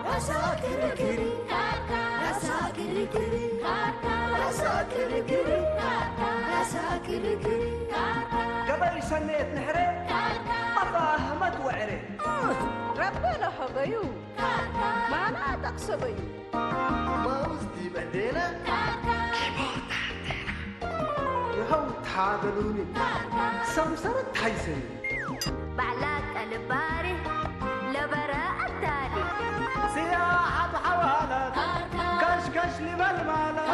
ራሳ ክርክር፣ ራሳ ክርክር፣ ራሳ ክርክር፣ ራሳ ክርክር። ገበይ ሰኔት ንሕረ፣ ኣባ ኣሕመድ ወዕረ። ረበለ ሀበዩ፣ ማና ጠቕሰበዩ። ማውዝ ዲበዴነ፣ ይኸው ታገሉኒ፣ ሰምሰረት ታይሰኒ። ባዕላ ቀልባሪ ለበረ ኣዳሊ። ስያ ኣብ ሓዋላት፣ ከሽከሽ ሊበል ማለት።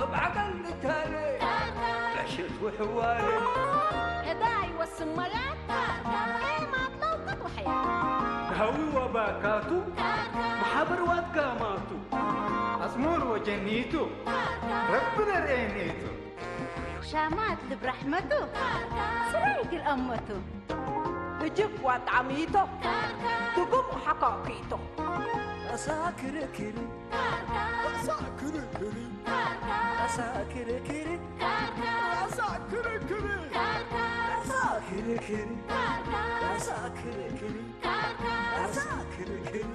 እብ ዓቀል ንታነ፣ ዕሽት ውሕዋነ። ዕዳ ይወስን ማያት፣ ኤማት ለውቀት ወሕያ። ሃዊ ወባካቱ፣ ማሕበር ዋት ጋማቱ። ኣጽሙር ወጀኒቱ፣ ረቢ ነርኤኒቱ። ሻማት ልብ ራሕመቱ፣ ስራይ ግል ኣመቱ። ህጅብ ዋጣሚቶ፣ ትጉም ሓካኪቶ። ራሳ ክርክር፣ ራሳ ክርክር፣ ራሳ ክርክር፣ ራሳ ክርክር፣ ራሳ ክርክር፣ ራሳ ክርክር፣ ራሳ ክርክር።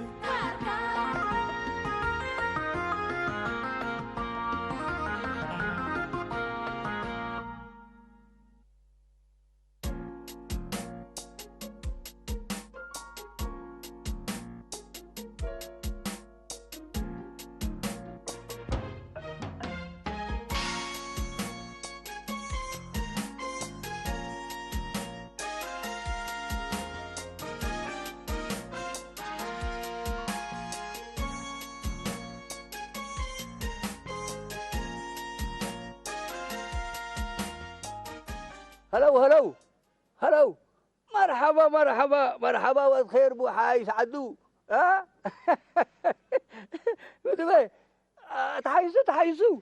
هلو، هلو، هلو. مرحبا، مرحبا، مرحبا، واد خير بو حايس عدو. ها؟ بدو بي. آه، تحيسو، تحيسو،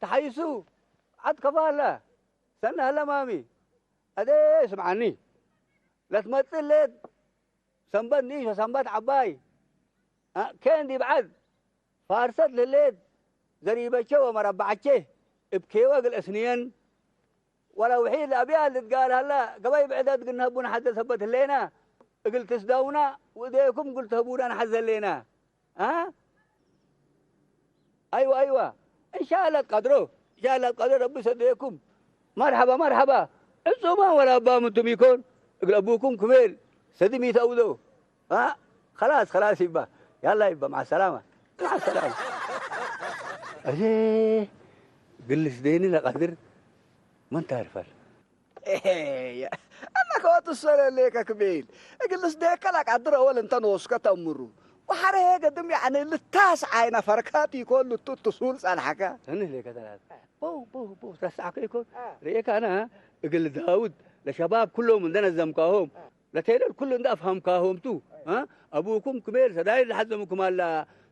تحيسو. عد كفالا. سنة هلا مامي. أدي اسمعني. لا تمثل ليت. ሰንበት ንእሽቶ ሰንበት ዓባይ፣ አ፣ ኬን ዲብዓት ፋርሰት ልሌት ዘሪበቼ ወመረባዓቼ እብ ኬወ እግል እስንየን፣ ወለ ውሒድ ለአብያ ልትጋል ሀላ፣ ገበይ ብዕደት እግል ነህቡ ነሐዘ ሰበት ህሌና፣ እግል ትስደውና፣ ወእዴኩም እግል ትህቡና ነሐዘ ህሌና። አ? አይዋ፣ አይዋ። እንሻአላ ቀድሮ፣ እንሻአላ ቀድሮ ረቢ ሰደየኩም። መርሐባ፣ መርሐባ። ዕጹማ ወላ እባ ምንቱም ይኮን፣ እግል አቡኩም ክሜል ሰዲ ሚተውዶ። አ? ከላስ፣ ከላስ ይባ። ያላ ይባ፣ መዓ ሰላማ። መዓ ሰላማ። እዜ ግልስ ደኒ ለቀድር መን ታርፋል? ኤሄ፣ አነ ከወትሰለ ሌከ ክሜል። እግልስ ዴከ ለቀድር አወል እንተ ኖስከ ተእምሩ። ወሐረ ሄገ ድም ያዕኒ ልታስ ዓይነ ፈርካት ይኮን ልቱ ትሱል ጸንሐከ። ሰንህ ሌከ ተላት። ቦው፣ ቦው፣ ቦው፣ ተሳዕከ ይኮን። አ። ርኤካ አነ እግል ዳውድ ለሸባብ ኩሎም እንደ ነዘምካሆም፣ አ። ለቴለል ኩሉ እንደ አፍሃምካሆም ቱ። አ። አ? አቡኩም ክሜል ሰዳይ ለሐዘሙኩም አላ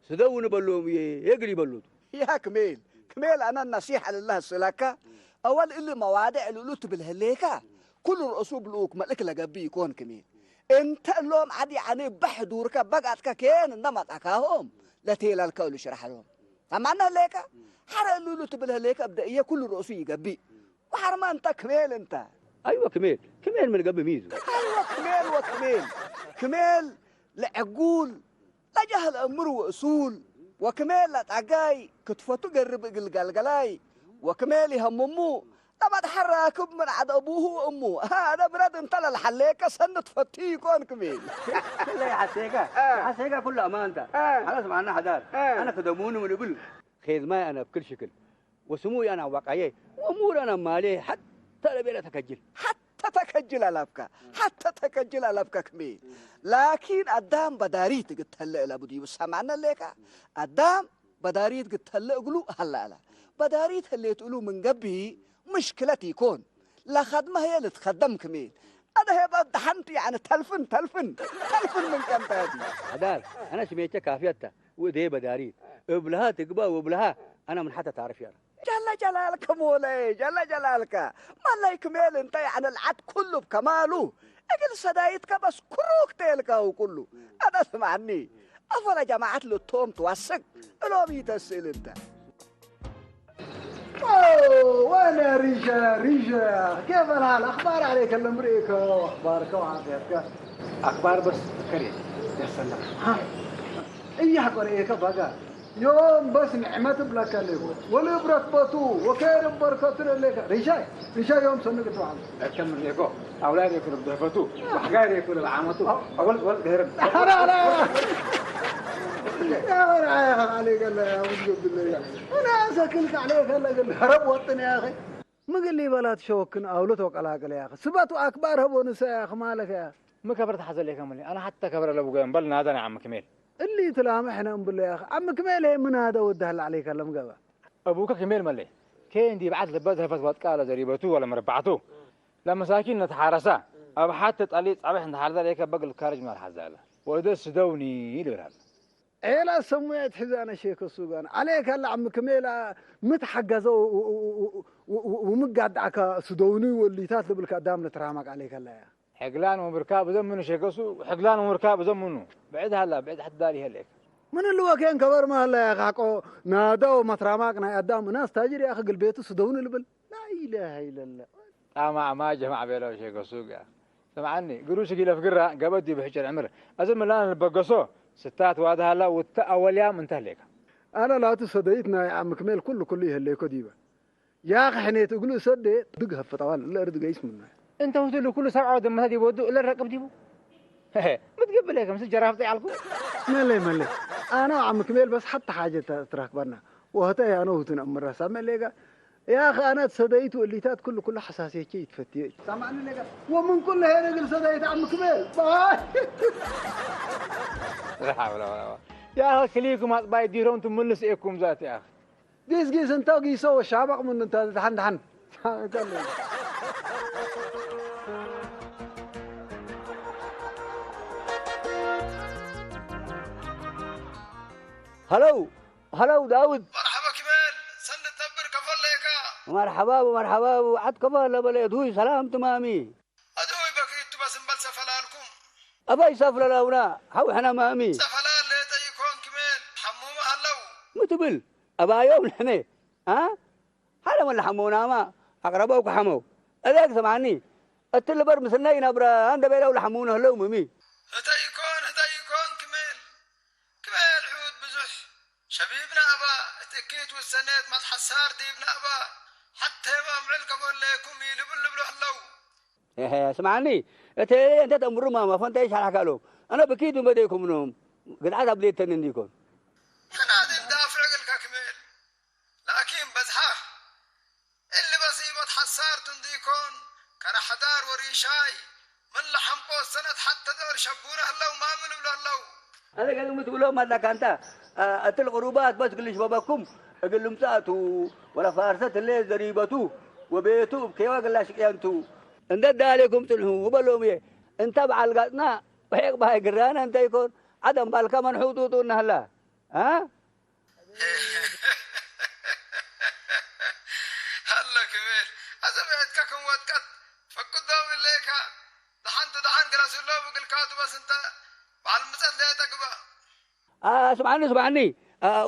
ስደው ንበሎም የግል ይበሉት። ያ ክሜል፣ ክሜል አነ ነሲሐ ልላህ እስእለካ፣ አወል እሊ መዋድዕ ልእሉ ትብል ህሌካ፣ ኩሉ ርእሱ ብልኡክ መልእክ ለገብእ ይኮን ክሜል። እንተ እሎም ዐድ ያዕኒ በሕ ዱርከ በጋጥከ ኬን እንደ መጣካሆም ለቴለልከ እሉ ሽራሕ ሎም። ሰማነ ህሌከ፣ ሐረ እሉ እሉ ትብል ህሌከ እብደ እየ ኩሉ ርእሱ ይገብእ። ወሐርማ እንተ ክሜል እንተ። አይወ ክሜል፣ ክሜል ምን ገብእ ሚዙ። አይወ ክሜል ወክሜል። ክሜል ለዕጉል ለጀህል እምር ወእሱል፣ ወክሜል ለጠጋይ ክትፈቱ ገርብ እግል ገልገላይ፣ ወክሜል ይሀምሙ ለመድሐር ራክብ ምን ዐድ አቡሁ ወእሙ። ሃደ ብረት እንተ ለልሐሌከ ሰኒ ትፈቱ ይኮን ክሜል። ክለ የሐሴከ፣ አ። የሐሴከ ኩሉ አማንታ። አ። ሐለስ መዓና ሐዳር። አ። አነ ክደሙኒ ምን እብል ኼዝማይ አነ ብክል ሽክል ወስሙይ አነ አዋቃዬ ወእሙር አነ ማሌ ሐተ ለቤለ ተከጅል። ሐተ ተከጅል አላብካ፣ ሐተ ተከጅል አላብካ ክሜ። ላኪን አዳም በዳሪት እግል ተህለ እለ ብዲቡ ሰማነ ሌካ። አዳም በዳሪት እግል ተህለ እግሉ ሀላ እለ። በዳሪት ህሌት እሉ ምን ገብእ ምሽክለት ኢኮን። ለኸድመ ህዬ ልትከደም ክሜ። አነ ሄ በብ ደሐንት ያዕኒ ተልፍን፣ ተልፍን፣ ተልፍን ምን ቀንጠ ዲ። ሐዳር፣ አነ ስሜቼ ካፍየት ተ። ወእዴ በዳሪት እብልሃ ትግበእ ወእብልሃ አነ ምን ሐተ ታርፍ ያረ። ጀለ ጀላልከ ሞለየ፣ ጀለ ጀላልከ። መለይ ክሜል እንተ ያዕነ ልዓድ ኩሉ ብከማሉ፣ እግል ሰዳይትከ በስ ኩሩክ ተየልካሁ ኩሉ። ኣነ ስምዓኒ፣ ኣፈረ ጀማዓት ልቶም ትዋስቅ፣ እሎም ይተስእል እንተ። أوه، وين يا ريشة، يا ريشة؟ كيف الحال؟ أخبار عليك الأمريكا وأخبارك وعافيتك؟ أخبار بس كريم، يا سلام. ها؟ إيه أخبار إيه كبقى؟ يوم بس نعمة بلك اللي هو. والإبرة بطو، وكير بركة اللي ريشة، ريشة يوم سنة جدوان. أكمل ليكو. أولاد يكون بضيفته، وحقا يكون العامة. أول، أول غير. لا، لا، لا. يا ورع يا أخي، عليك الله، يا أعوذ بالله. أنا أسكنك عليك الله، قال لي، هرب وطني يا أخي. ምግሊ በላት ሸወክን ኣውሎ ተቀላቀለ ያኸ ስባቱ ኣክባር ህቦ ንሰ ያኸ ማለከ ያ ምከብረት ሓዘለ ከመለ ኣነ ሓታ ከብረ ለብጎ እምበል ናደን ዓም ክሜል እሊ ትላመ ሕነ እምብሎ ያኸ ዓም ክሜል ምናደ ወዳህል ዓለይከ ለምገባ ኣቡከ ክሜል መለ ከ እንዲ ብዓት ለበ ዘፈት ወጥቃ ለዘሪበቱ ወለ መረባዕቱ ለመሳኪን ነተሓረሳ ኣብ ሓተ ጠሊ ጻብሕ እንተሓርዛ ለይከ በግል ካርጅ ምናል ሓዛለ ወደ ስደውኒ ይልብላል ዔላ ሰሙያ ትሕዛነ ሼከ ሱጋን ዓሌ ካላ ዓሚ ክሜላ ምትሓጋዘ ወምጋዳዕካ ስደውኒ ወሊታት ልብልካ ዳም ለትራማቅ ዓሌ ካላ እያ። ሕግላን ወምርካብ ዘምኑ ሸገሱ ሕግላን ወምርካብ ዘምኑ ብዕድ ሃላ ብዕድ ሕትዳር ይሄለክ። ምን ልወኬን ከበር ማለ ካቆ ናደው መትራማቅ ናይ ኣዳም እናስ ታጅር ያኸ ግልቤቱ ስደውኒ ልብል ላኢላሃ ኢለላ። ጣማዕማ ጀማዕ ቤለው ሸገሱ ጋ ስምዓኒ ግሩሽ ጊለፍ ግራ ገበድ ዲቡ ሕጭር ዕምር እዚ ምላን ልበገሶ ስታት ዋድሃላ ውተ ኣወልያም እንተ ህሌካ። ኣነ ላቱ ሰደይት ናይ ዓም ክሜል ኩሉ ኩሉ ይህሌኮ ዲበ ያኽ ሕኔት እግሉ ሰደ ድግ ሀፍጠዋል ለእርድ ገይስ ምና እንተ ውትሉ ኩሉ ሰብዓ ወደ መታ ዲበ ወዱ እለ ረቅብ ዲቡ ምትገብለ ከምስ ጀራፍጠ ያልኩ መለይ መለይ ኣነ ዓም ክሜል በስ ሓታ ሓጀ ትራክበና ወህተ ያነ ውትን እምረሳ መሌጋ يا أخي أنا تسديت واللي تات كل كل حساسية شيء تفتي. سامعني لك. ومن كل هيرة قل سديت عم كبير. باي. لا حول ولا قوة. يا أخي خليكم أطباء ديرهم تملس إيكم ذات يا أخي. قيس قيس أنت قيسو الشابق من أنت دحن دحن. هلو. هلو داود. مرحبا كمال، سند نبر كفل ليكا. مرحبا بو، مرحبا بو، عد كفل لبلي دوي سلام تمامي. أدوي بكري تبس مبل سفلالكم. أباي سفللاونا، هاو حنا مامي. سفلال ليتا يكون كمال، حمومة هلو. متبل، أبايو نحني، ها؟ حنا ولا حمونا ما، أقربوك حمو. أذاك سمعني، أتل بر مسنا ينبرا، عند بيلا ولا حمونا هلو ممي. هتا يكون، هتا يكون كمال. ክበል ሑድ ብዙሕ ሸቢብና እባ፣ እቲ እኪት ውሰኔት መትሓሳር ዲብና እባ፣ ሓተ እባ ምዕል ከቦለየኩም ኢልብል ልብሉ ኣለዉ። ኤሄ፣ ስምዓኒ፣ እቲ እንተ ተእምሩ ማማ ፈንታይ ሻላካ ኣለዉ። ኣነ ብኪድ እምበደይኩም ኖም፣ ግድዓት ኣብዴተን እንዲኮን። መናድል ዳፍዕ እግልካ ክምል። ላኪን በዝሓ እሊ በሲቦት ሓሳር ትንዲኮን ከረ ሓዳር ወሪሻይ ምን ለሐምቆ ሰነት ሓተ ደር ሸቡነ ህለው ማምን እብሎ ህለው። هذا قال لهم تقولوا ما لك أنت أتل غروبات بس قلش بابكم قال لهم ساعتوا ولا فارسة اللي زريبتو وبيتو بكيوا قلاش قيانتو እንደ ዳሌኩም ጽንሑ በሎም እየ እንተ በዓል ጋጽና ውሒቕ ባይ ግራና እንተ ይኮን ዓደም ባልካ መንሑጡጡ እናህላ ሃሎ ክብል ኣዘብዕትካ ከም ወጥቀት ፈቅዶም እለይካ ደሓንቲ ደሓን ግረስሎ ብግልካቱ በስ እንተ በዓል ምጸት ለየጠግበ ስምዓኒ ስምዓኒ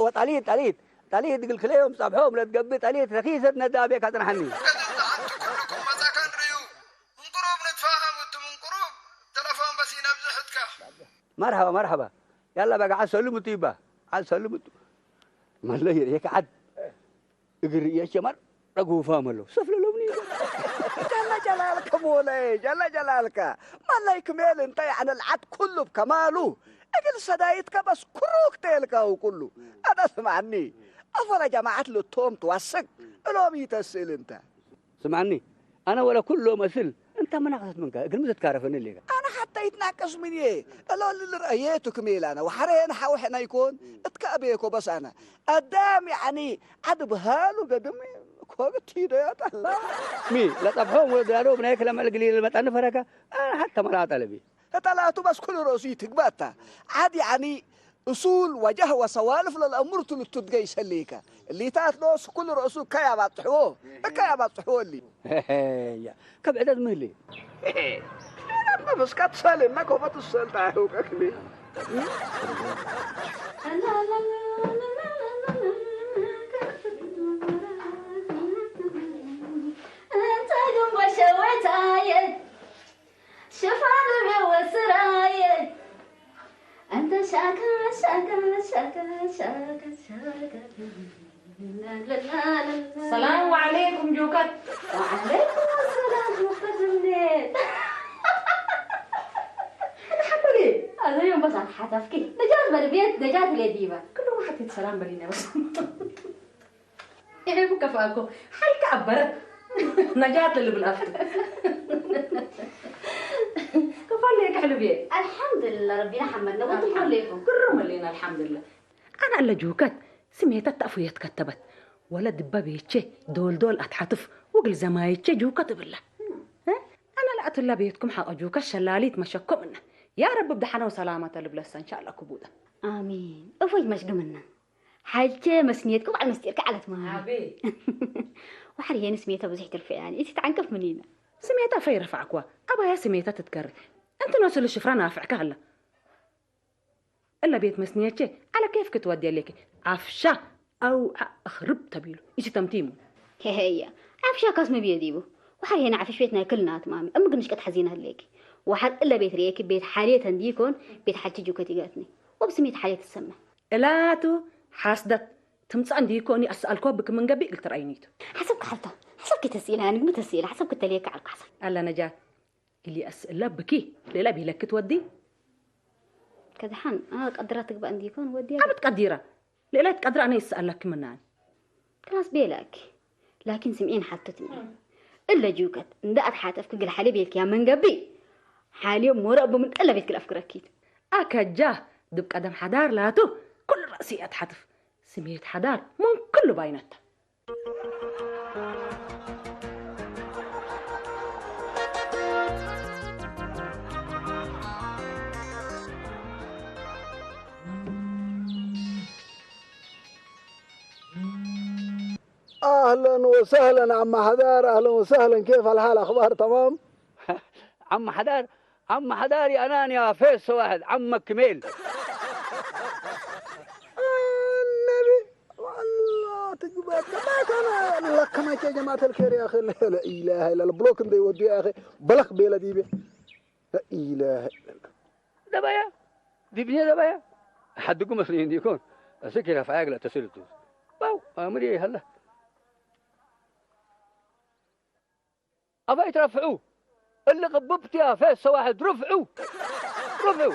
ወጣሊት ጣሊት ጣሊት ድግል ክለዮም ጸብሖም ለትገብእ ጣሊት ረኪሰት ነዳ ቤካ ጽንሓኒ ደሓንቲ ኩልኩም መጻካ ንርእዩ ምንቅሩብ ንትፋሃም እቱ ምንቅሩብ ተለፎን በስ ይነብዝሕትካ መርሓባ መርሓባ ያላ በጋ ዓድ ሰልምቱ ይባ ዓድ ሰልምቱ መለይ ርእየካ ዓድ እግር ርእየች የማር ረጉፋ መለው ሰፍለሎምኒ ጀለ ጀላልከ ሞለየ ጀለ ጀላልከ መለይ ክሜል እንተ ያዕነ ልዓድ ኩሉ ብከማሉ እግል ሰዳይትከ በስ ኩሩክ ተየልካው ኩሉ ኣነ ስምዓኒ ኣፈረ ጀማዓት ልቶም ትዋስቅ እሎም ይተስእል እንተ ስምዓኒ ኣነ ወለ ኩሎም እስል እንተ መናቅሰት መንከ እግል ምዘትካረፈኒ ሌጋ ኣነ ሓታ ይትናቀስ ምን እየ እሎ ልልረአየቱ ክሜል ኣነ ወሓረየን ሓውሐና ይኮን እትከ ኣበየኮ በስ ኣነ ኣዳም ያዕኒ ዓድ ብሃሉ ገድም ኮግት ሂዶ ያጣላ ሚ ለጠብሖም ወዳዶ ብናይ ክለምዕል ግሊ ልመጣኒ ፈረካ ኣነ ሓታ መላጣ ለቢ እጠላቱ በስ ኩሉ ረእሱ ይትግባታ ዓድ ያዕኒ እሱል ወጃህ ወሰዋልፍ ለልአምር ትልቱት ገይሰ ሊከ። እሊታት ዶ ስኩል ረእሱ እካ ያባጽሕዎ፣ እካ ያባጽሕዎ እሊ። እያ፣ ከብ ዕደት ምህሊ። ለማ በስካ ትሳሌ እና ኮፈት ሰልጣ ያውቀክኒ። እንተ ግንቦት ሸወታየ ሽፋን ቤት ወስራየ። أنت شاكا، شاكا، شاكا، شاكا، شاكا، شاكا. لا، لا، لا، لا، لا. السلام عليكم جوكت. وعليكم السلام جوكت منين؟ الحمد لله. هذا يوم بس عن حتفكي. نجات بالبيت، نجات لديبة. كل واحد يتسلام بلينا بس. ይሄ ከፋእኮ ሓይካ ኣበረ ነጃት ልብል ኣፍቱ። ከፋለ ከሕልብ እየ። الحمد لله ربنا حمدنا وانتم كيف ليكم؟ ግርም ኣለና ኣልሓምዱላ። ኣነ ኣለ ጅውከት ስሜተት ተእፉየት ከተበት ወለ ድበ ቤቼ ዶልዶል ኣትሓትፍ ውግል ዘማየቼ ጅውከት እብላ። እ? ኣነ ለኣትላ ቤትኩም ሓቐ ጅውከት ሸላሊት መሸኮም እና ያ ረቢ ብድሓነ ወሰላመተ ልብለሰ እንሻላ ክቡጠ። ኣሚን። እፎይ መሽግምና ሓልቼ መስንየትኩ በዓል መስጢርካ ዓለት ማሚ። ኣቤ። ወሓር የኒ ስሜታ ብዙሕ ትርፊ ያኒ። እቲ ተዓንቀፍ ምን ኢና? ስሜታ ፈይ ረፋዕኩዋ። ኣባያ ስሜታ ትትከሪ። እንት ኖ ስል ሽፍራ ናፍዕካ ኣላ። እለ ቤት መስንየቼ ዓለ ኬፍ ክትወዲ የሌኪ። ዓፍሻ ኣው ዓ-፣ ኣኽርብ ተቢሉ። ኢሲ ተምቲሙ። ሄሄየ። ዓፍሻ ካስ መብየ ዲቡ? ወሓር የኒ ዓፍሽ ቤት ናይ ክልናት ማሚ። እምግንሽ ቀት ሓዚና ኣሌኪ። ወሓር እለ ቤት ርኤኪ ቤት ሓልየት እንዲኮን ቤት ሓልቺ ጁከት ይገትኒ። ወብ ስሜት ሓልየት ትሰመ። እላቱ ሓስደት ትምጻእ እንዲኮኒ ኣስኣልኮ ብክምን ገቢእ ኢልትረኣይኒቱ። ሓሰብ ክሓልታ፣ ሓሰብ ክተስኢላ፣ ንግሚ ተስኢላ፣ ሓሰብ ክተልየካ ዓልቃሳ። ኣላ ነጃት፣ ኢልያስ እላ ብኪ፣ ሌላ ቢለክ ትወዲ? ከድሓን፣ አ፣ ቀድራ ትግባእ እንዲኮን ወዲ ኣበት ቀዲራ፣ ሌላ ትቀድራ ኣነ ይስኣላኪ ምናን። ክላስ ቤላኪ፣ ላኪን ስምዒን ሓትትኒ። እለ ጅውከት፣ እንዳ ኣትሓተፍክ ግል ሓልየ ቤልክያ መንገቢ፣ ሓልዮ ሞረ እቦ ምን እለ ቤት ክል ኣፍክረኪት። ኣከጃ፣ ድብ ቀደም ሓዳር ላቱ፣ ኩሉ ራእሲ ኣትሓትፍ። ስሜት ሓዳር፣ ምን ኩሉ ባይነታ። أهلًا وسهلًا عم حدار، أهلًا وسهلًا، كيف الحال؟ أخبار تمام؟ عم حدار، عم حدار يا أناني يا فيس واحد، عمك كميل. النبي، والله تجبر، ما كان لك كما يا جماعة الخير يا أخي، لا إله إلا الله، بلوك انت يودي يا أخي، بلخ بيلا ديبي. لا إله إلا الله. دبايا، ديبني دبايا. حدكم مسلمين ديكون. أسكي رفعك لا تسلتو. باو، أمري هلا. ኣባይ ትረፍዑ፣ እሊ ቅብብትያ ፌስ ሰዋሕድ ርፍዑ፣ ርፍዑ።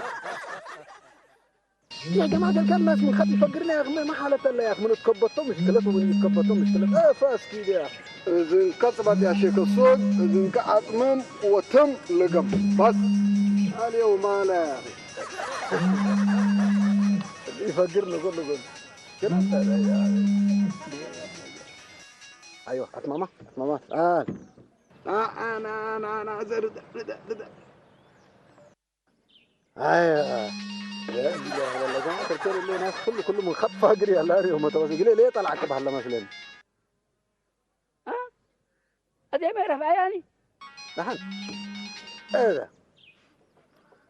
يا جماعة الخير، الناس من خد يفكرنا يا أخي، ما حالة الله يا أخي، من اتكبطتهم مشكلة ومن يتكبطتهم مشكلة. إيه فاس كده يا أخي. إذن كتبت يا شيخ الصوت، إذن كأطمم وتم لقم. بس. اليوم أنا يا أخي. يفكرنا كله كله. كده أنت يا أخي. أيوة، أتماما، أتماما. آه. آه، أنا، أنا، أنا، زر-، زر-، زر-، زر-، أيوة. لا إله إلا الله، جماعة الخير اللي ناس كله، كله من خط فقري، الله يريهم متوسط. ليه، ليه طلعك بهالله مثلًا؟ ها؟ أدي ما يعرف عياني. نحن. إيه ده؟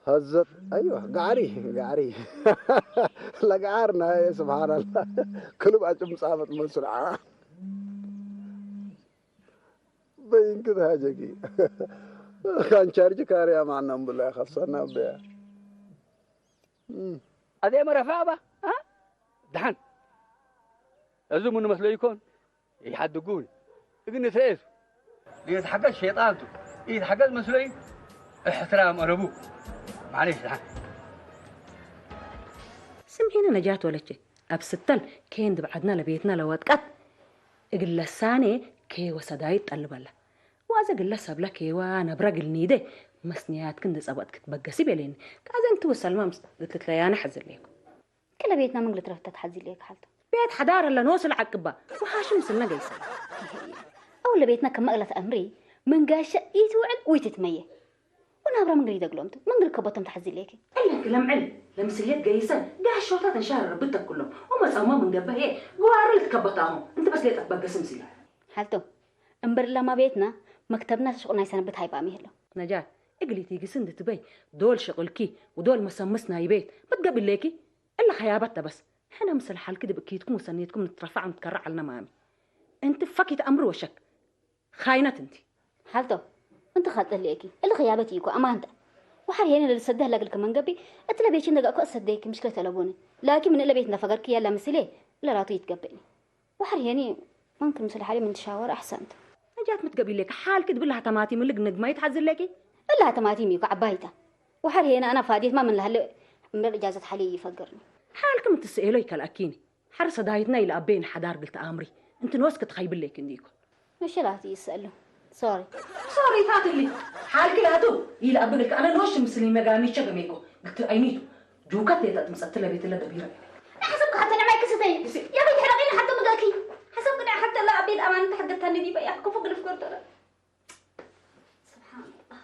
هزت. أيوة، قعري، قعري. لقعرنا، يا سبحان الله. كله بعد مصابة مسرعة. በይን ክትሃጀኪ። ካንቻርጅ ካርያ ማዕናም ብላ ከሰና በያ። እም። ኣዜ መረፋ ኣባ፣ አ? ደሓን። እዚ ምን መስሎ ይኮን? ይሓድጉን። እግን ንትረኤሱ። ይትሓገዝ ሸይጣንቱ። ይትሓገዝ መስሎይ። እሕትራም ኣረቡ። ማዕሌሽ ደሓን። ስምዒኒ ነጃት ወለቼ። ኣብ ስተል ኬን ድብዓድና ለቤትና ለወጥቀት እግል ለሳኔ ኬወ ሰዳይት ጠልበላ። ዋዘ ግለ ሰብለ ኬዋ ነብረ ግል ኒዴ መስንያትክን ድጸበጥክ ትበገሲ ቤሌኒ። ካዘ እንቲ ወሰልማ ምስ እትትለያነ ሐዝሌኩ። ክለ ቤትና ምን ግልትረፍተ ትሐዝሌክ ሐልቶ። ቤት ሐዳር ለኖ ስለ ዐቅባ ወሐሽም ስነ ገይሰ። ኣው ለቤትና ከመ እግለት ኣምሪ መንጋሸ ኢትውዕል ውይትትመየ። ወናብራ መንገድ ይደግሎም ቱ፣ መንገድ ከቦቶም ተሐዝሌኪ። እለ ክለምዕል፣ ለምስሌት ገይሰን ጋሾታት እንሻረረ ብተኩሎም። ወመጻማ ምን ገበሄ ግዋሩ ልትከበታኹም። እንት በስሌጠት በገስም ሲላ። ሓልቶ፣ እምበር ላማ ቤትና መክተብና ተሽቁ ናይ ሰንበት ሃይባም ይህሎ። ነጃት፣ እግሊቲ ግስ እንድትበይ ዶል ሽቅልኪ ወዶል መሰምስ ናይ ቤት ምትገብሌኪ። እላ ኸያባት ተበስ። ሕነ ምስል ሓልኪ ድብኪትኩም ወሰኔትኩም ንትረፋዕ ምትከራ ዓልና ማሚ። እንቲ ፈኪት ኣምር ወሸክ። ኻይነት እንቲ። ሓልቶ፣ እንቲ ኻል ጠልኤኪ። እሊ ኸያበት እዩ እኮ ኣማንታ። ወሓር የኔ ለልሰደህ ለግልክ መንገቢ፣ እት ለቤችን ደጋ እኮ እሰደይኪ ምሽክለ ተለቦኒ። ላኪ ምን እለ ቤት እንደፈገርክ ያላ ምስሌ፣ ለራቱ ይትገብእኒ። ወሓር የኔ፣ መምክን ምስል ሓሊ ምን ትሻወር ኣሕሰንት። ነጃት ምትገብ ኢሌክ፣ ሓልክ ድብል ሃተማቲ ምልግ ነግማ ይትሓዝለኪ? እላ ሃተማቲ ሚኮ ዓባይታ። ወሓር የኔ ኣና ፋዲት ማ ምን ለሃለ፣ እምበር እጃዘት ሓሊ ይፈገርኒ። ሓልክ ምትስኤሎ ይከልኣኪኒ። ሓር ሰዳይትና ኢለ ኣቤን ሓዳር ግልተ ኣምሪ። እንትን ወስክ ትኸይብለኪ እንዲኮ። ምሽላት ይስአሉ። ሶሪ። ሶሪ ታትሊ። ሓልኪ ላቱ ኢለ ኣበግልክ ኣነ ንወሽ ምስል መጋሚ ቸገሜኮ። ግልተ ኣይኒቱ። ጁከት የታ ትምጸት ለቤት ለደቢረ። ንሓሰብክ ሓተ ንዓይ ክስተይ። እሲ። ያ ቤት ሕረቂኒ ሓተ ምግእኪ። ሓሰብክ ንዓይ ሓተ ላ ኣቤት ኣማን ተሓገታኒ ዲበ ያ ክፉ ግልፍ ገርቶ። ስብሓን ኣላህ።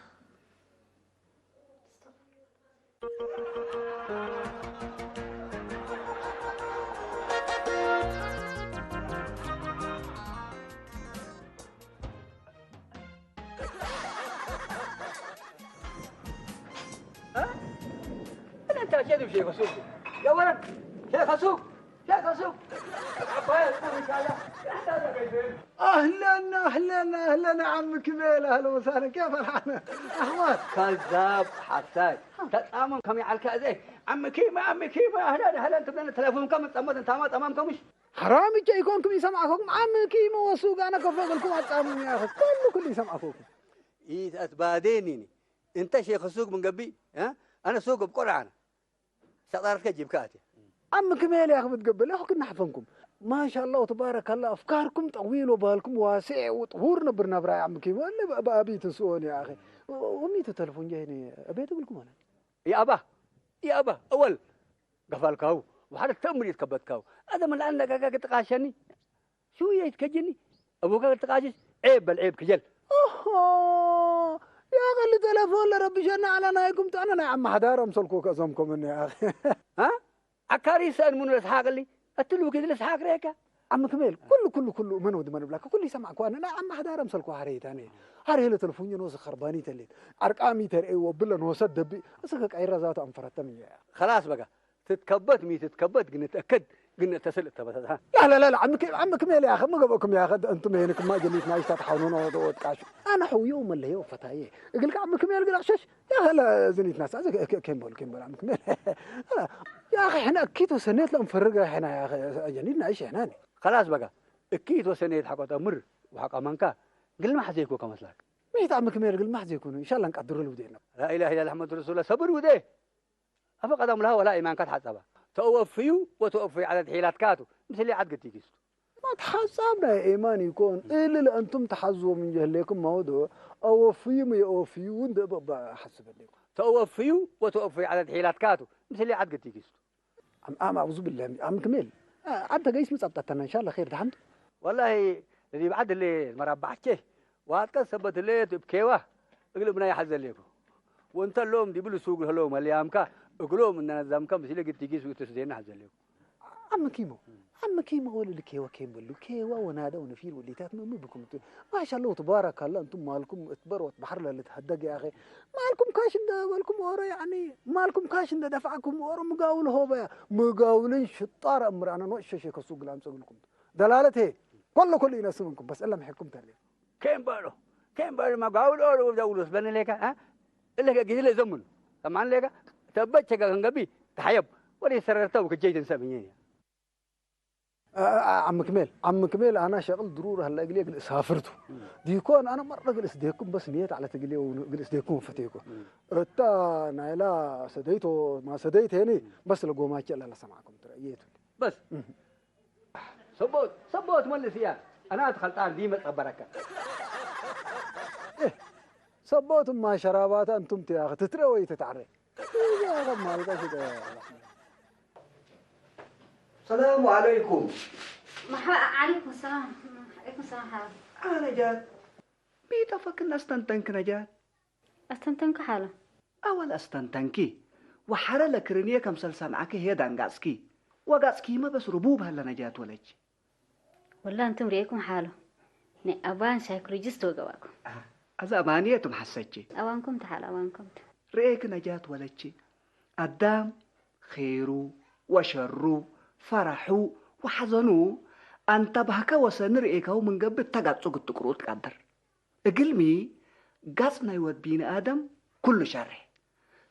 أهلًا، أهلًا، أهلًا عم كميل، أهلًا وسهلًا، كيف الحال؟ أحوال؟ كذاب حساي. تتأمم كم يعلك أزاي؟ عم كيما، عم كيما، أهلًا، أهلًا، تبدأ التليفون كم تأمم، أنت ما تأمم كمش؟ حرام يجي يكون كم يسمعكم، عم كيما وسوق أنا كفوق لكم أتأمم يا أخي، كله كله يسمعكم. إيه أتباديني. أنت شيخ السوق من قبي، ها؟ أنا سوق بقرعة أنا. ሸጣርትከ ጂብካ ኣትያ። ዓሚ ክሜል ያኽ ብትገብር ያኹ ክናሕፈንኩም። ማሻ ኣላህ ወተባረከ ኣላህ፣ ኣፍካርኩም ጠዊል ወባልኩም ዋስዕ ወጥሁር ነብር ናብራ ዓሚ ኪሞ፣ እለ ብ-፣ ብኣቢ ትንስኦን ያኸ። ወሚቱ ተለፎን ጀይኒ፣ እቤት እብልኩም ኣለ። يا أبا، يا أبا، أول قفلكاو، وحدك تأمر يتكبتكاو. هذا من الآن لك تقاشني. ሽውየት ከጅኒ፣ ኣቦካ ክትቃጅሽ፣ ዔብ በል ዔብ ክጀል። ኦሆ፣ ያኸ፣ እሊ ተለፎን ለረብሸና ዓላ ናይኩም፣ ኣነ ናይ ዓሚ ሓዳር ኣምሰልኩ ከዞምኩምኒ፣ ያኸ። ها؟ ዓካሪ ሰእን ምኑ ለስሓቅሊ፣ እትሉ ኪድ ለስሓቅ ሬካ። ዓሚ ክሜል፣ ኩሉ፣ ኩሉ፣ ኩሉ፣ መን ወዲ መን ብላካ፣ ኩሉ ይሰማዕኩ፣ ኣነ ናይ ዓሚ ሓዳር ኣምሰልኩ፣ ሓረይት፣ ኣነ። ሓረይ ለተለፎን ጀኖ ዝኸርባኒ ተሌት። ዓርቃሚ ተርእይዎ፣ ብለን ወሰድ ደቢ፣ እስከ ቀይራ ዛቱ ኣንፈረተም እያ። خلاص በቃ። ትትከበት ሚ ትትከበት ግን እትእከድ ግን እተስል እተበተትሃ። لا، لا، لا، لا، عم كي-، عم كميل يا أخي، ما قبلكم يا أخي، أنتم هنا كما جنيت نايش تتحاولون وتقاشوا. أنا حويو وملهي وفتاية. يقول لك: "عم كميل"، يقول: "عشش." يا أخي، لا، زنيت ناس، هذا ك-، ك-، كيم بول، كيم بول، عم كميل. لا. يا أخي، إحنا أكيد وسنيت لهم فرقة إحنا يا أخي، جنيت نايش إحنا. خلاص بقى. أكيد وسنيت حق تمر وحق أمانكا. قل ما حزيكو كمسلاك. ميت عم كميل، قل ما حزيكون. إن شاء الله نقدر الودينا. لا إله إلا الله محمد رسول الله. صبر وديه. أفقد أمرها ولا إيمان كانت حسبة. تأوفيو وتأوفي على الحيلات كاتو. مثل عاد قد يجيستو. ما تحسبنا يا إيمان يكون. إلا لأنتم تحزوا من جهلكم موضوع. أوفيو ما يأوفيو وند ب-، ب-، حسب لكم. تأوفيو وتأوفي على الحيلات كاتو. مثل عاد قد يجيستو. عم، عم، أعوذ بالله. عم كميل. آه، عم تقيس مصابتنا إن شاء الله خير دحمد. والله الذي بعد اللي مربحتش. واتكن سبت اللي تبكيوا. اقلبنا يا حزليكو. وانت اللوم دي بلو سوق هلوم اليامكا. اقلوم ان نظامكا مثل قد تيجي سوق تسدينا حزليكو. عم كيمو. عم كيمو هو اللي كيوا كيم بلو. كيوا ونادا ونفير واللي تات مو بكم. ما شاء الله تبارك الله، أنتم مالكم اتبروا بحر للتهدق يا أخي. مالكم كاش انده مالكم ورا يعني. مالكم كاش انده دفعكم ورا مقاول هو بيا. مقاولين شطار أمر أنا نوش شيء كسوق لام سوق لكم. دلالته. كل، كل ينسمنكم، بس إلا محكم تاني. كيم بالو؟ كيم بالو ما قاول أولو داولوس بني ليكا، ها؟ إلا كي قيل زمن. كمان ليكا، تبتش كان قبي، تحيب. ولي سررتو كجيت نسميني. آه، آه، عم كميل، عم كميل، أنا شغل ضرورة هلا قلي قل سافرتو. ديكون أنا مرة قل اسديكم بس ميت على تقلي وقل اسديكم فتيكو. تا نايلا سديتو، ما سديت هني، بس لقوماتش لا، لا سمعكم ترى، يتو. بس. صبوت، صبوت ملس يا. أنا أدخل طار دي متقبرك. إيه. صبوت ما شرابات أنتم تياخ، تترى ويتتعرى. إيه يا رب ما لقى شيء يا رحمن. السلام عليكم. مرحبا، عليكم السلام. عليكم السلام حبيبي. أنا جات. بيتا فكنا استنتنك نجات. استنتنك حالا. أول استنتنكي. ወሓረ ለክርንየ ከምሰል ሰምዐኪ ሄ ዳንጋጽኪ። ወጋጽኪ መበስ ርቡብ ሃለ ነጃት ወለች። ወላ እንቱም ርኤኩም ሓሎ ናይ ኣባን ሳይኮሎጂስት ወገባኩም። ኣዛ ኣባንየ እቱም ሓሰች። ኣባንኩም ትሓል ኣባንኩም ት ርኤኪ ነጃት ወለች። ኣዳም ኼሩ ወሸሩ ፈራሑ ወሓዘኑ ኣንታ ባህከ ወሰኒ ርኤካው ምንገብእ ተጋጹ ግትቅሩ ትቃደር። እግልሚ ጋጽ ናይ ወድ ቢንኣደም ኩሉ ሸርሕ።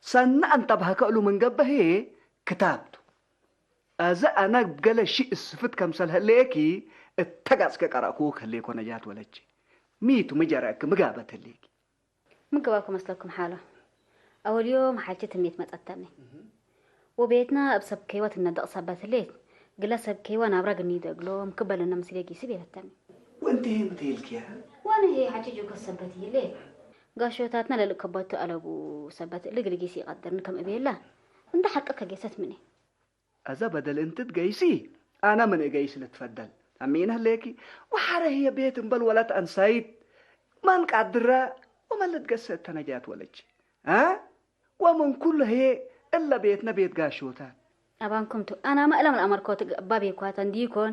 ሰኒ ኣንታ ብሃከእሉ ምንገበ ህዬ ክታብቱ። ኣዘ ኣና ገለ ሺእ እስፍት ከምሰል ህለየኪ እተ ጋጽ ከቀረእኩ ከሌኮ ነጃት ወለች። ሚቱ ምጀረእክ ምጋበት ህሌኪ። ምገባኩ መስለኩም ሓሎ። ኣወልዮ መሓልቺ ትምኒት መጸተኒ። ወቤትና እብ ሰብ ከይዋ ትነደቕ ሰበት ህሌት፣ ግለ ሰብ ከይዋ ናብራ ግኒ ይደግሎም ክበልና ምስሌ ጊሲ ቤለተኒ። ወንቲ ህምቲ ኢልክያ? ዋነ ህየ ሓቺ ጆከስ ሰበት ይህሌ። ጋሾታትና ለልእከበቱ ኣለቡ ሰበት እሊ ግልጊስ ይቐድርን ከም እቤላ እንዳ ሓቂ ከጌሰት ምኔ። ኣዛ በደል እንትት ገይሲ ኣና ምን እገይስ ልትፈደል። ኣሚን ህሌኪ ወሓረ ህየ ቤት እምበል ወላት ኣንሳይት ማን ቃድራ ወመለት ገሰት ተነጃት ወለች። አ? ወምን ኩሉ ህዬ እለ ቤትነ ቤት ጋሾታት። ኣባንኩም ቱ ኣና መእለም ለአመርኮ ትገባብ የኳተ እንዲኮን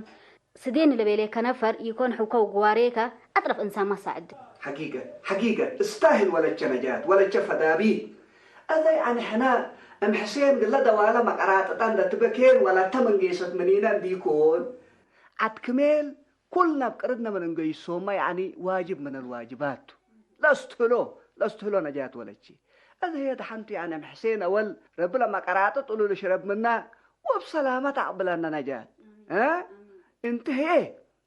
ስዴን ለቤሌከ ነፈር ኢኮን ሕውከው ግዋሬከ አጥረፍ እንሳማ ሳዕድ። ሐቂቀ ሐቂቀ እስታህል ወለቸ ነጃት ወለቸ ፈዳቢ። አዛይ አነ ሕና እም ሕሴን ግለ ደዋለ መቀራጥጠ እንደ ትበኬን ወላተ መንጌሰት ምኒነ እንዲኮን ዓድ ክሜል ኩል ናብ ቅርድነ ምን እንገይሶማ ያኒ ዋጅብ ምነል ዋጅባት ቱ። ለስትህሎ ለስትህሎ ነጃት ወለቺ። እዝ ህየ ደሓንቱ ያነ እም ሕሴን አወል ረቢ ለመቀራጥጥ እሉ ልሽረብ ምና ወብሰላመት አቅብለነ ነጃት። እ? እንቲ ህየ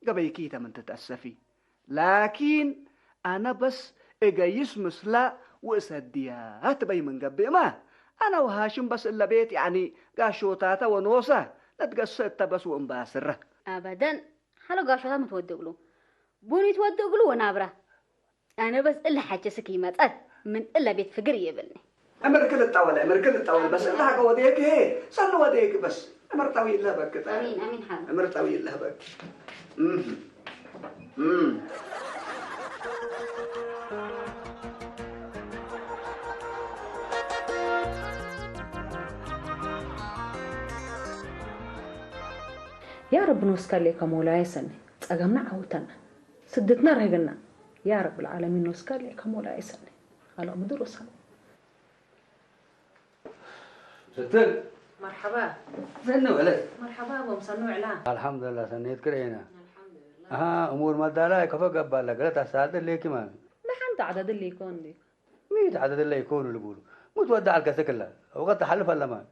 ገበይኪተ ምን ትትአሰፊ። ላኪን አነ በስ እገይስ ምስላ ወእሰድያ ትበይ ምን ገብእማ። አነ ወሃሽም በስ እለ ቤት ያኒ ጋሾታተ ወኖሰ ነትገሰ እተ በስ ወእምባስረ። አበደን ሀሎ ጋሾታ ምትወድእ እግሉ ቡን ይትወድእ እግሉ ወናብራ። አነ በስ እለ ሐጀ ስክ ይመጸት ምን እለ ቤት ፍግር ይብልኒ። እምር ክልጣወለ እምር ክልጣወለ በስ እለ ሐቀ ወዴክ ሄ ሰሉ ወዴክ በስ እምር ጠዊል ለህበክ። አሚን አሚን ሐና። እምር ጠዊል ለህበክ። እም እም يا رب نوسكا ليك مولاي سني ጸገምና ዓውተና ስደትና ርህግና يا رب العالمين نوسكا ليك مولاي سني خلق مدر وسني ستر مرحبا سنة ولد مرحبا أبو مسنو إعلان الحمد لله سنيت كرينا الحمد لله ها أمور ما دالا كفا قبال لك لا تساعد ليك ما لحن تعدد اللي يكون لي ميت عدد اللي يكون اللي يقولوا متودع الكسكلا وقد تحلف اللمان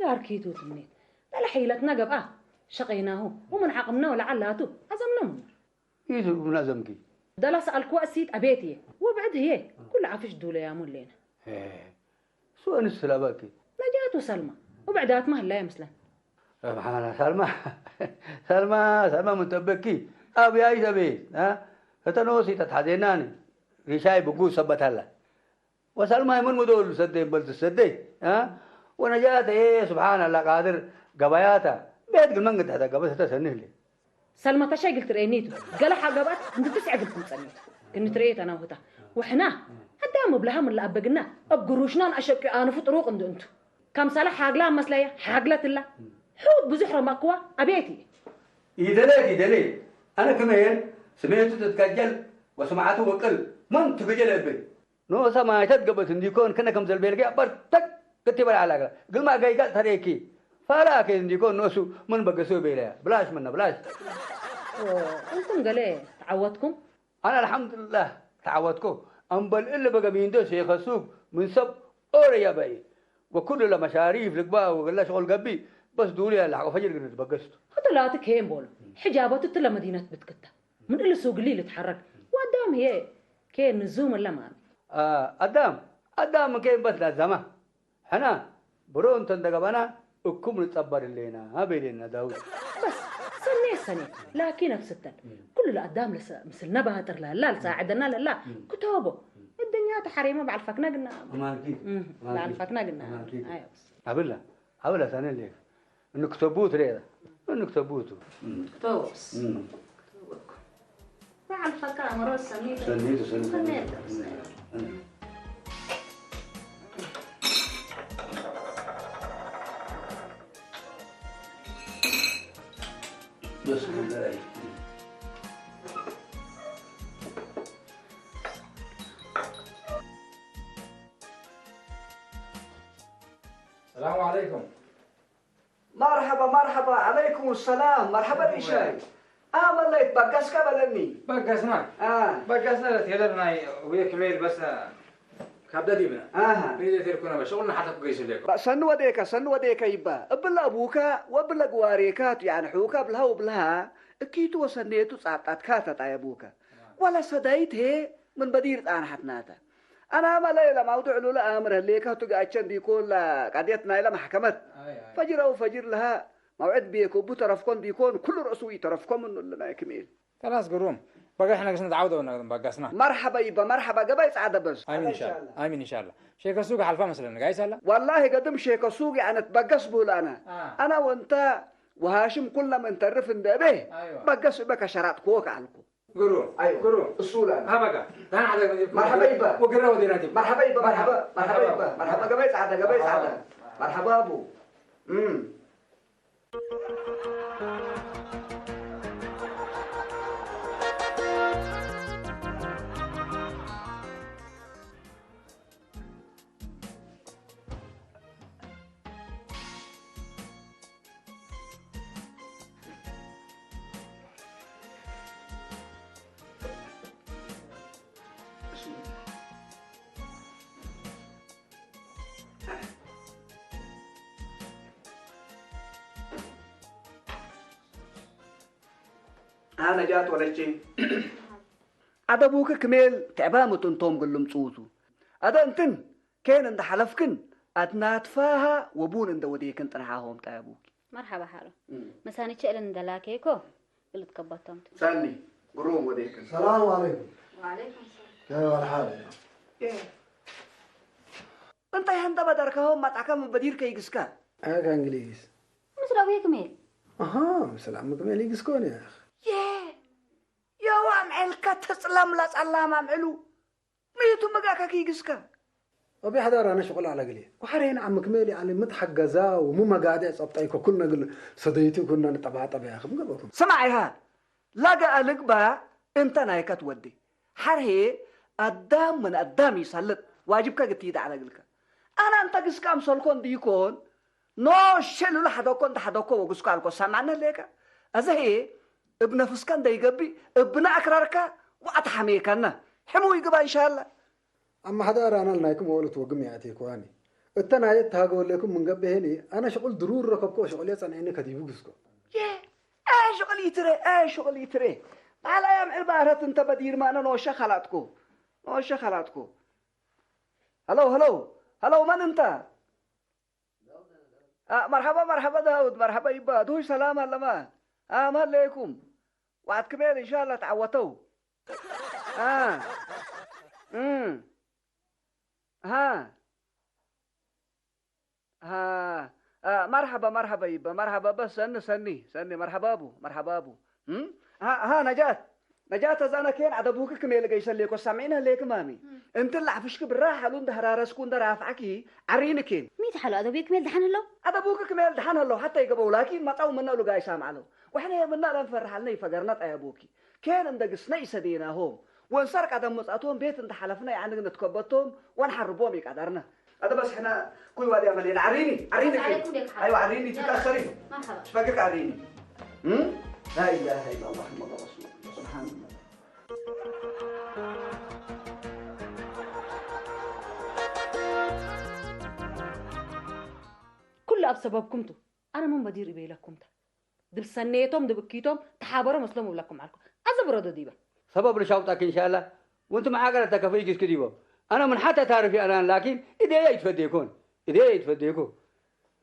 دار كيتو تمنيت دلا حيلتنا قبعة شقيناه ومن عقمنا ولا علاته عزمنا منه يجب من عزمك دلا سألكوا أسيت أبيتي وبعد هي كل عفش دولة يا مولينا سوء نسلا باكي نجاة وسلمى وبعدات ما هلا يا مسلم سبحان سلمى سلمى سلمى من تبكي أبي أي سبي ها فتنوسي تتحديناني رشاي بقول سبت هلا وسلمى من مدول سدي بل تسدي ها ونجاة إيه سبحان الله قادر قباياتا بيت قل من قد هذا قبل هتا سنه لي سلمى تشاقل ترينيتو قال حاجبات انت تسعى قلت مصنيت كنت ريت انا وهتا وحنا حتى مبلها من لابقنا ابقروشنا اشك انا فطروق عند انتو كم صالح حاقلا مسلايا حاقلت الله حوت بزحرة مقوى ابيتي يدلي يدلي انا كمان سمعت تتكجل وسمعته وقل من تكجل ابي نو سما يتقبت انديكون كنا كم زلبيل جا برتك كتب على علاقة قل ما جاي قال تريكي فلا كي انديكون نوسو من بقسو بيلا بلاش منا بلاش انتم قال ايه تعودكم انا الحمد لله تعودكم ام بل الا بقى مين دو شيخ السوق من سب اوريا باي وكل لما شاريف لقبا وقال شغل قبي بس دوري على حق فجر قلت بقست هذا لا تكيم بول حجابته تلا مدينه بتكته من اللي سوق اللي يتحرك وقدام هي كين نزوم ولا ما آه قدام قدام كين بس لازمه حنا برو انت دقبنا እኩም ንጸበር ኣለና ኣበይለና ዳውድ በስ ሰኔ ሰኔ ላኪን ኣብስተን ኩሉ ለኣዳም ለሰ ምስልና ባጥር ላላ ልሳዕደና ለላ ክተቦ እደኛ ተሓሬመ ባዕልፋክና ግና ባዕልፋክና ግና ኣብላ ኣብላ ሰነ ሌክ እንክተቡ ትሬዳ እንክተቡ ቱ ክተቦስ ክተቦ እኮ ባዕልፋካ ኣእምሮ ሰኒቱ ሰኒቱ ሰኒቱ ሰኒቱ ሰኒቱ ሰኒቱ بسم الله. السلام عليكم. مرحبا، مرحبا، عليكم السلام. مرحبا ريشاي. آه، مليت بقس كبلني. بقسنا. آه. بقسنا لتيلر ناي ويك ميل بس، آه، كبدا ديبنا. آها. ريدي تيركونا بس، قلنا حتى كويس ليكم. بس سن وديك، سن وديك يبا. ابلا أبوك وابلا قواريكات، يعني حوك ابلها وابلها. اكيتو وسنيتو صعبتات كاتا يا أبوك. ولا سدايت هي من بدير أنا حتناتا. أنا ما لا إلا موضوع لولا أمر هليكا تقعد شن ديكون لا قضيتنا إلى محكمة. أي، أي. فجر أو فجر لها موعد بيكو بو طرفكم ديكون كل رأسو يطرفكم إنه لنا يكمل. خلاص قروم. بقى إحنا قسنا تعودوا ونقدم بقسنا. مرحبا يبا، مرحبا، قبا يسعد بس. آمين إن شاء الله. آمين إن شاء الله. شيخ السوق حلفا مثلًا، قايس هلا؟ والله قدم شيخ السوق يعني تبقس بولانا. آه. أنا وأنت وهاشم كلنا من تعرف إن ده به. أيوة. بقس بك شرط كوك عنكو. قروم. أيوة. قروم. السولان. ها بقى. ده أنا على مرحبا يبا. وقرا ودينا دي. مرحبا يبا، مرحبا، مرحبا يبا، مرحبا، قبا يسعد، قبا يسعد. مرحبا أبو. امم. ها نجاة ولشي. ኣደ ቡክ ክሜል ትዕባ ምጥንቶም ግልም ጽውቱ። ኣደ እንትን ኬን እንደ ሓለፍክን ኣድናትፋሃ ወቡን እንደ ወዴክን ጥንሓሆም ጣያቡኪ። መርሓባ ሓሎ። እም። መሳኒ ቸእልን እንደላኬኮ ግልጥ ከቦቶም። ሳኒ ግሩም ወዴክን። ሰላም ዓለይኩም። ወዓለይኩም ሰላም። ከመይ ዋልሓል? እንታይ ሃንተ በደርካሆም ማጣካ መበዲር ከይግስካ? ኣጋ እንግሊዝ። ምስላ ቡየ ክሜል። ኣሃ፣ ምስላ ምክሜል ይግስኮን ያ። የ የዋ ኣምዕልካ ተጽላም ላጻላም ኣምዕሉ። ምይቱ መጋካ ከይግስካ። ኣብ ሓዳር ኣነ ሽቁል ኣለ ግሊ። ወሓሬን ዓም ክሜል ያለ ምትሓገዛ ወሙ መጋደ ጸብጣይ ኮኩል ነግል ሰደይቲ ኩና ንጠባጠብ ያ ክም ገበኩም። ስማዕ ኢኻ። ላጋ ኣልግባ እንተ ናይካ ትወዲ። ሓርሄ ኣዳም ምን ኣዳም ይሳልጥ። ዋጅብካ ግቲ ይዳ ኣለ ግልካ። ኣና እንተ ግስካ ኣምሰልኮ እንዲኮን ኖሸ ሉሉ ሓደኮ እንተ ሓደኮ ወግስኮ ኣልኮ ሰማዕነ ሌካ። ኣዘ ህየ እብ ነፍስካ እንደይገቢ እብና ኣክራርካ ወኣትሓሜካና። ሕሙ ይግባ እንሻላ። ኣማሓዳር ኣና ልናይኩም ወለት ወግም ያእቴ ኮዋኒ። እተ ናየ ተሃገወሌኩም ምን ገብሄኒ ኣነ ሽቁል ድሩር ረከብኮ ሽቁል የጸንዕኒ ከዲቡ ግስኮ። የ ኣየ ሽቁል ይትረ ኣየ ሽቁል ይትረ። ባላ ያም ዕባረት እንተ በዲር ማነ ኖሸ ኸላጥኮ። ኖሸ ኸላጥኮ። ሀሎ ሀሎ ሀሎ መን እንተ? አ፣ መርሐባ፣ መርሐባ ዳውድ፣ መርሐባ ይባ። ዱሽ ሰላም ኣለማ። አ፣ ማለይኩም። ዋዕት ክሜል፣ እንሻላ ተዓወተው። አ፣ እም። ሃ። ሃ። አ፣ መርሐባ፣ መርሐባ ይባ። መርሐባ በስ ሰኒ፣ ሰኒ፣ ሰኒ። መርሐባ ቡ፣ መርሐባ ቡ። እም? ሃ፣ ሃ፣ ነጃት። ነጃት፣ እዛ ነኬን ኣደቡኪ ክሜል ገይሰሌኮ ሳሚዕነ ሌክ ማሚ። እም። እንትን ላዕፍሽኪ ብራ ሓሉ እንደ ህራረስኩ እንደ ራፍዓኪ ዓሪንኬን። ሚት ሓሉ ኣደቡኪ ክሜል ደሓን ኣሎ? ኣደቡኪ ክሜል ደሓን ኣሎ፣ ሓታ ይገበው፣ ላኪን መጻው ምነሉ ጋይሳ ማዕሎ። ወሕነ ምና ለንፈርሓልነ ይፈገርና ጣይ ኣቡኪ። ኬን እንደ ግስነ ይሰዴናሆም። ወንሳር ቀደም መጻቶም ቤት እንደ ሓለፍነ ያዕንግ ንትከበቶም ወንሓርቦም ይቀደርነ። هذا بس احنا كل وادي عملية. عريني، عريني. عليكم يا حاج. أيوة، عريني، يلا. تتأخري. مرحبا. شبكك عريني. هم؟ لا إله إلا الله محمد رسول الله. سبحان الله. ኩሉ ኣብ ሰበብኩምቱ። ኣነ መን በዲር ኢበ ኢለኩምታ። ድብሰኔቶም ድብኪቶም ተሓበሮ መስሎም እብለኩም ዓልኩ። ኣዘ ብረዶ ዲበ። ሰበብ ልሻውጣክ እንሻላ። ወንቱ መዓገረ ተከፈይ ጊስክ ዲቦ። ኣነ ምን ሓተ ታርፊ ኣናን ላኪን እደየ ይትፈደይኮን። እደየ ይትፈደይኮ።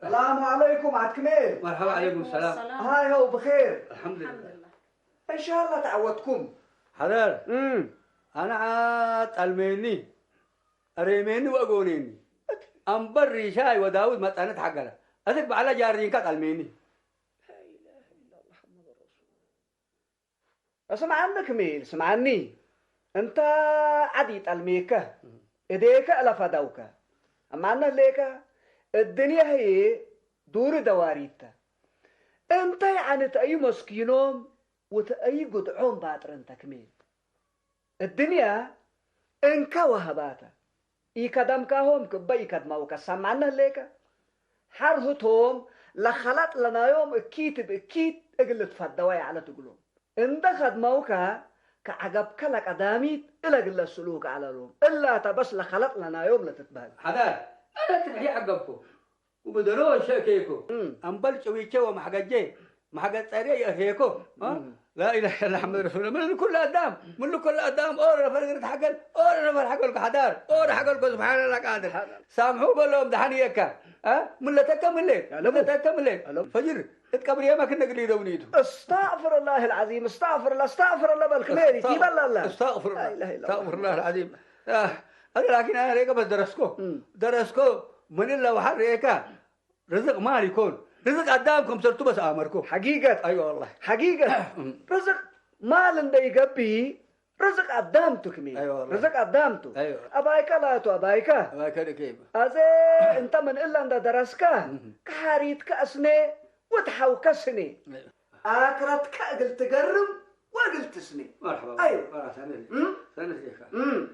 السلام عليكم عتكميل. مرحبا عليكم السلام. هاي هو بخير. الحمد لله. إن شاء الله تعودكم. حضر. أنا عاد الميني. أريميني وأقونيني. أمبر ريشاي وداود متأنت حقنا. أذك بعلا جارين كات الميني. لا إله إلا الله محمد رسول الله. اسمعني كميل، اسمعني. أنت عدي تلميك. إديك ألا فدوك. أما أنا ليك الدنيا هي دور دواريتا. እንታይ ዓንተእዩ መስኪኖም ውተእዩ ጉድዖም ባጥረን ተክሜ እድንያ እንካ ወሃባታ ኢከዳምካሆም ክበ ኢከድማውካ ሳማዕና ህሌከ ሓርህቶም ለኸላጥ ለናዮም እኪት ብእኪት እግል ትፈደዋ ያዕለት እግሎም እንደ ከድማውካ ከዓገብከ ለቀዳሚት እለ ግለ ስሉክ አለሎም እላታ በስ ለኸለጥ ለናዮም ለትትበህል ሓዳር ኣነ ትብሒ ዓገብኩ። وبدرو شكيكو أمبل شويتشي ومحقجي محقج تاريا يهيكو لا اله الا محمد رسول الله من كل ادم من كل ادم اور نفر غير حقل اور نفر حقل حدار اور حقل سبحان الله قادر سامحوا بلوم دحنيكا ها من لا تكمل ليك لا تكمل ليك فجر اتقبل يا ما كنا قلي دونيتو استغفر الله العظيم استغفر الله استغفر الله بالكميري تيبل الله استغفر الله لا اله الا الله استغفر الله العظيم آه. انا لكن انا ريكا بس درسكو درسكو من الا وحر ريكا رزق مال يكون رزق قدام كم سرتو بس امركو حقيقة اي أيوة والله حقيقة رزق مال اندي قبي رزق قدام تكمي أي أيوة والله رزق قدام تو أيوة أبايكا لا تو أبايكا أبايكا لكيب أزي انت من الا اندي درسكا كحاريتك اسني وتحوكسني أيوة. آخرتك قلت قرم وقلت سني مرحبا ايوه مرحبا سنه سنه